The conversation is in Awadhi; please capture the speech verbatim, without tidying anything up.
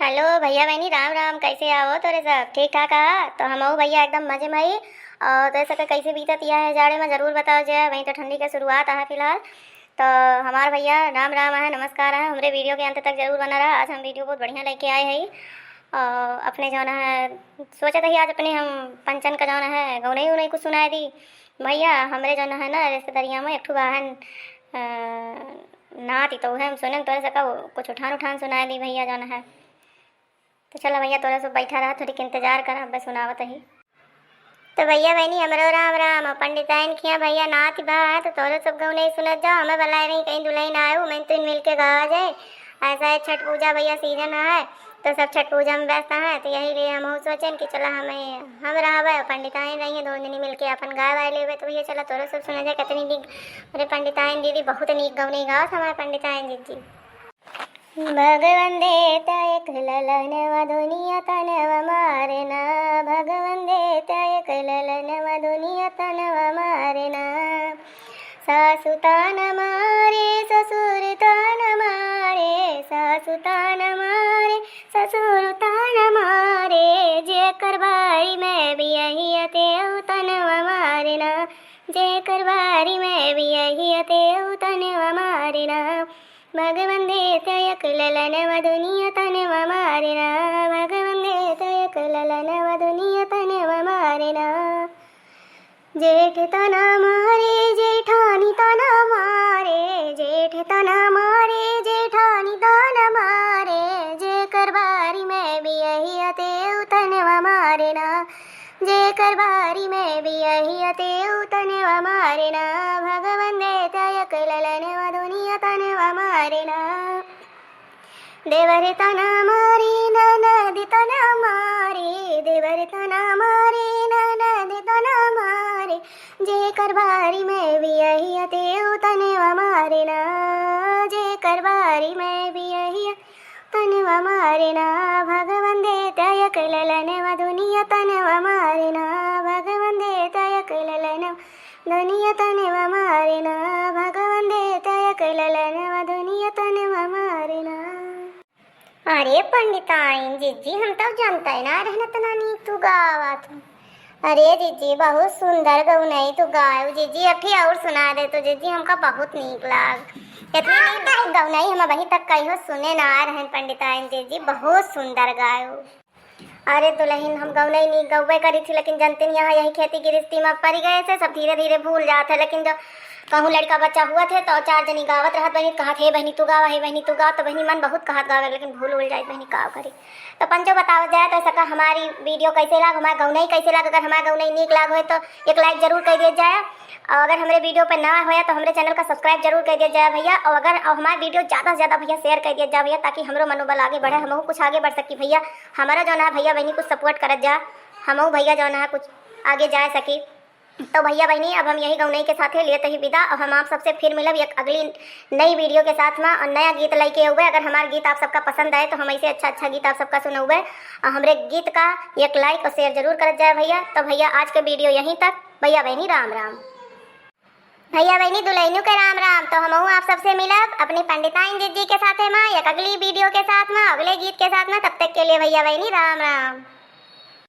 हेलो भइया बहिनी, राम राम। कैसे आहो तोरे सब? ठीक ठाक आहा? तो हमहू भइया एकदम मजे में ही। और तोरे सबके कैसे बीतत यह है जाड़े में, जरूर बताओ जे। वहीं तो ठंडी के शुरुआत आहा फिलहाल। तो हमार भइया राम राम है, नमस्कार है। हमरे वीडियो के अंत तक जरूर बना रहा। आज हम वीडियो बहुत बढ़िया लेके आए हई। और अपने जौन है सोचत ही आज अपने हम पंचन का जौन है गौनई उनई कुछ सुनाए दी। भइया हमरे जौन है ना रिश्तेदारिया में एक ठो बाहन, अ, नाती तो उहे हम सुने तोरे सबका कुछ उठान उठान सुनाए दी भइया जौन है। तो चला भइया, तोरे सब बैठा रहा, थोड़ी इंतजार करा, अब सुनावत ही। तो भइया बहिनी हमरो राम राम। और पंडिताइन खिया भइया नाती बा, तो तोरे सब गौनई सुनत जाओ। हमें बुलाए रही कहीं दुलहिन आए हो, मैं तुम मिल के गावा जाए। ऐसा है छठ पूजा भइया सीजन है, तो सब छठ पूजा में व्यस्त है, तो यही लिए हमहू सोचेन कि चला हमें, हम रहबे और पंडिताइन रही, दोनों जनी मिल के अपन गाए वाए लेबे। तो भइया चला तोरे सब सुना जाए कितनी नीक। अरे पंडिताइन दीदी बहुत नीक गौनई गावत हमारे पंडिताइन दीदी। भगवन देता एक ललन व दुनिया तनवा मारना, भगवन देता एक ललन व दुनिया तनवा मारना। सासु तान मारे, ससुर तान मारे, सासु तान मारे, ससुर तान मारे, जेकर बारी में बियहिया तेउ तनवा मारना, जेकर बारी में बियहिया तेउ तनवा मारना। भगवन देता एक ललन व दुनिया तनवा मारना, भगवन देता एक ललन व दुनिया तनवा मारना। जेठ तना मारे, जेठानी तना मारे, जेठ तना मारे, जेठानी तना मारे, जेकर बारी में बियहिया तेउ तनवा मारना, जेकर बारी में बियहिया तेउ तनवा मारना। भगवन देता एक ललन व दुनिया तनवा मारना। देवर तना मारे, ननद तना मारे, देवर तना मारे, ननद तना मारे, जेकर बारी में बियहिया तेउ तनवा मारना, जेकर बारी में बियहिया तनवा मारना। भगवन देता एक ललन व दुनिया तनवा मारना, भगवन देता एक ललन दुनिया तनवा मारना, भगवन देता एक ललन व दुनिया तनवा मारना। अरे पंडिताइन जिज्जी, हम तो जानते ना रहन इतना नीक तू गावत हो। अरे जिज्जी, बहुत सुंदर गौनई तू गायो जिज्जी, अठी और सुना दे तो जिज्जी, हमका बहुत नीक लाग। इतनी नीक गौनई हम अबहीं तक कहियो सुने ना रहन पंडिताइन जिज्जी, बहुत सुंदर गायो। अरे दुलहिन, हम गौनई नीक गौबे करी थी, लेकिन जनते नहीं यहाँ यही खेती गिरस्ती में परि गए से सब धीरे धीरे भूल जात है। लेकिन जब कहूँ लड़का बच्चा हुआ थे तो चार जनी गावत रहत बहिनी, कहत, "हे बहिनी तू गावा, हे बहिनी तू गावा", तो बहिनी मन बहुत कहत गावे, लेकिन भूल उल जाइत बहिनी, का करी। तो पंचो बतावत जाए तो सका हमारी वीडियो कैसे लाग, हमार गौनई कैसे लाग। अगर हमार गौनई नीक लाग होए तो एक लाइक जरूर कर दिया जाए। और अगर हमरे वीडियो पे नवा होया तो हमरे चैनल का सब्सक्राइब जरूर कर दिया जाए भइया। और अगर, और हमार वीडियो ज़्यादा से ज़्यादा भइया शेयर कर दिया जाए भइया, ताकि हमरो मनोबल आगे बढ़े, हमहू कुछ आगे बढ़ सकी भइया। हमारा जौन है भइया बहिनी कुछ सपोर्ट करत जा, हमहू भइया जौन है कुछ आगे जा सकी। तो भइया बहिनी अब हम यही गौनई के साथे लेत ही विदा। और हम आप सबसे फिर मिलब एक अगली नई वीडियो के साथ में और नया गीत लेके आउबे। अगर हमार गीत आप सबका पसंद आए तो हम ऐसे अच्छा अच्छा गीत आप सबका सुनौबे। और हमरे गीत का एक लाइक और शेयर जरूर करत जाए भइया। तो भइया आज के वीडियो यहीं तक। भइया बहिनी राम राम। भइया बहिनी दुलहिनु के राम राम। तो हमहू आप सबसे मिलब अपनी पंडिताइन जिज्जी के साथे में एक अगली वीडियो के साथ में, अगले गीत के साथ में। तब तक के लिए भइया बहिनी राम राम।